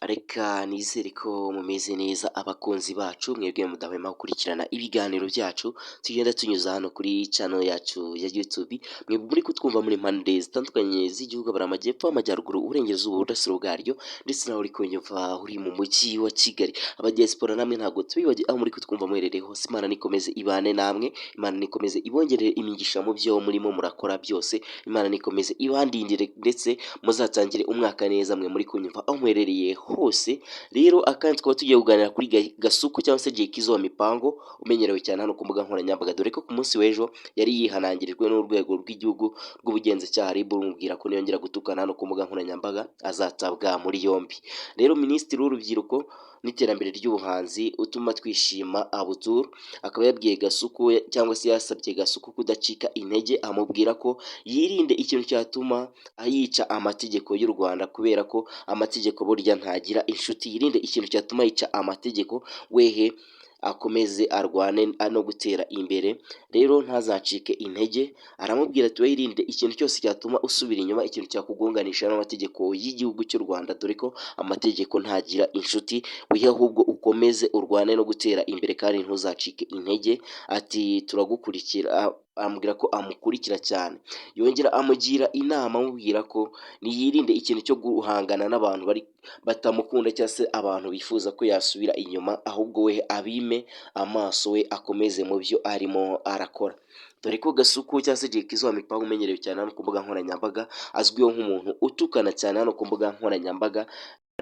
Reka nizere ko mumeze neza, abakunzi bacu, mwebwe mudahwema gukurikirana ibiganiro byacu tugenda tunyuza hano kuri channel yacu ya YouTube. Mwe muri kutwumva muri mpande zitandukanye z'igihugu, abari amajyepfo, amajyaruguru, uburengerazuba, uburasiro bwaryo, ndetse nawe uri kunyumva uri mu mujyi wa Kigali, abadiaspora namwe ntabwo tubibagiwe aho muri kutwumva muherereye hose. Imana nikomeze ibane namwe, Imana nikomeze ibongerere imigisha mu byo murimo murakora byose, Imana nikomeze ibandindire, ndetse muzatangire umwaka neza, mwe muri kunyumva aho muherereye hose. Rero akandi tukaba tugiye kuganira kuri Gasuku cyangwa se Jay wa Mipango, umenyerewe cyane hano ku mbuga nkoranyambaga, dore ko ku munsi w'ejo yari yihanangirijwe n'urwego rw'igihugu rw'ubugenzacyaha RIB, rumubwira ko niyongera gutukana hano ku mbuga nkoranyambaga azatabwa muri yombi. Rero Minisitiri w'Urubyiruko n'Iterambere ry'Ubuhanzi, Utumatwishima Abdul, akaba yabwiye Gasuku cyangwa se yasabye Gasuku kudacika intege, amubwira ko yirinde ikintu cyatuma yica amategeko y'u Rwanda, kubera ko amategeko burya ntagira inshuti. Yirinde ikintu cyatuma yica amategeko, wehe akomeze arwane no gutera imbere, rero ntazacike intege. Aramubwira ati: "Wirinde ikintu cyose cyatuma usubira inyuma, ikintu cyakugonganisha n'amategeko y'igihugu cy'u Rwanda, dore ko amategeko ntagira inshuti. Wihe ahubwo ukomeze urwane no gutera imbere kandi ntuzacike intege." Ati: "Turagukurikira." Amubwira ko amukurikira cyane. Yongera amugira inama, amubwira ko niyirinde ikintu cyo guhangana n'abantu bari batamukunda cyangwa se abantu bifuza ko yasubira inyuma, ahubwo we abime amaso, we akomeze mu byo arimo arakora, dore ko Gasuku cyangwa se Jay wa Mipango, umenyerewe cyane hano ku mbuga nkoranyambaga, azwiho nk'umuntu utukana cyane hano ku mbuga nkoranyambaga.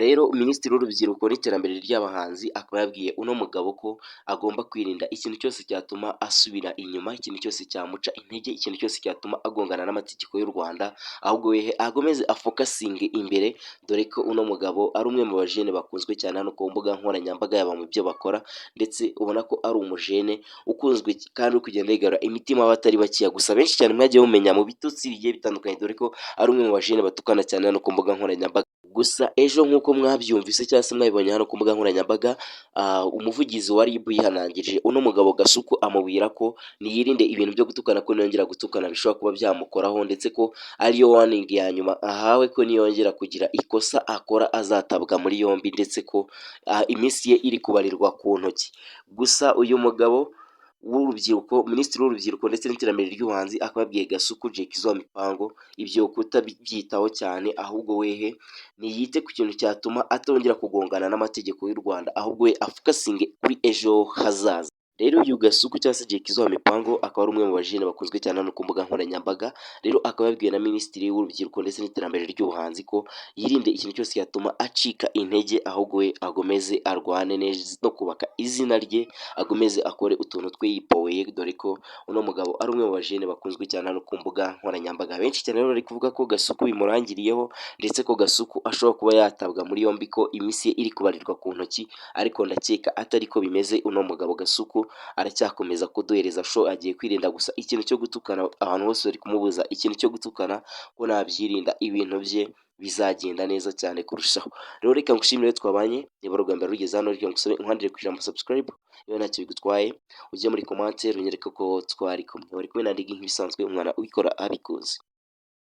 Rero Minisitiri w'Urubyiruko n'Iterambere ry'Abahanzi akaba yabwiye uno mugabo ko agomba kwirinda ikintu cyose cyatuma asubira inyuma, ikintu cyose cyamuca intege, ikintu cyose cyatuma agongana n'amategeko y'u Rwanda, ahubwo we akomeze afocusinge imbere, dore ko uno mugabo ari umwe mu bajene bakunzwe cyane hano ku mbuga nkoranyambaga, yaba mu byo bakora, ndetse ubona ko ari umujene ukunzwe kandi uri kugenda yigarura imitima y'abatari bakeya. Gusa benshi cyane mwagiye mumenya mu bitutsi bigiye bitandukanye, dore ko ari umwe mu bajene batukana cyane hano ku mbuga nkoranyambaga. Gusa ejo, nk'uko mwabyumvise cyangwa se mwabibonye hano ku mbuga nkoranyambaga, umuvugizi wa RIB yihanangirije uno mugabo Gasuku, amubwira ko niyirinde ibintu byo gutukana, ko niyongera gutukana bishobora kuba byamukoraho, ndetse ko ariyo warning ya nyuma ahawe, ko niyongera kugira ikosa akora azatabwa muri yombi, ndetse ko iminsi ye iri kubarirwa ku ntoki. Gusa uyu mugabo w'urubyiruko, Minisitiri w'Urubyiruko ndetse n'Iterambere ry'Ubuhanzi, akaba yabwiye Gasuku Jay wa Mipango ibyo kutabyitaho cyane, ahubwo wehe ntiyite ku kintu cyatuma atongera kugongana n'amategeko y'u Rwanda, ahubwo we afocusinge kuri ejo hazaza. Rero uyu Gasuku cyangwa se Jay wa Mipango akaba ari umwe mu bajene bakunzwe cyane hano ku mbuga nkoranyambaga. Rero akaba yabwiwe na Minisitiri w'Urubyiruko ndetse n'Iterambere ry'Ubuhanzi ko yirinde ikintu cyose cyatuma acika intege, ahubwo we agomeze arwane neza no kubaka izina rye, agomeze akore utuntu twe yipoweye, dore ko uno mugabo ari umwe mu bajene bakunzwe cyane hano ku mbuga nkoranyambaga. Benshi cyane rero bari kuvuga ko Gasuku bimurangiriyeho, ndetse ko Gasuku ashobora kuba yatabwa muri yombi, ko iminsi ye iri kubarirwa ku ntoki, ariko ndakeka atari ko bimeze. Uno mugabo Gasuku aracyakomeza kuduhereza show. Agiye kwirinda gusa ikintu cyo gutukana. Abantu bose bari kumubuza ikintu cyo gutukana, ko nabyirinda ibintu bye bizagenda neza cyane kurushaho. Rero reka ngushimire twabanye. Niba ari ubwa mbere rugeze hano, reka ngusabe unkandire ku ijambo subscribe niba ntacyo bigutwaye, ujye muri commentaire unyereke ko twari kumwe. Wari kumwe na Ndigi nk'ibisanzwe, umwana ubikora abikunze.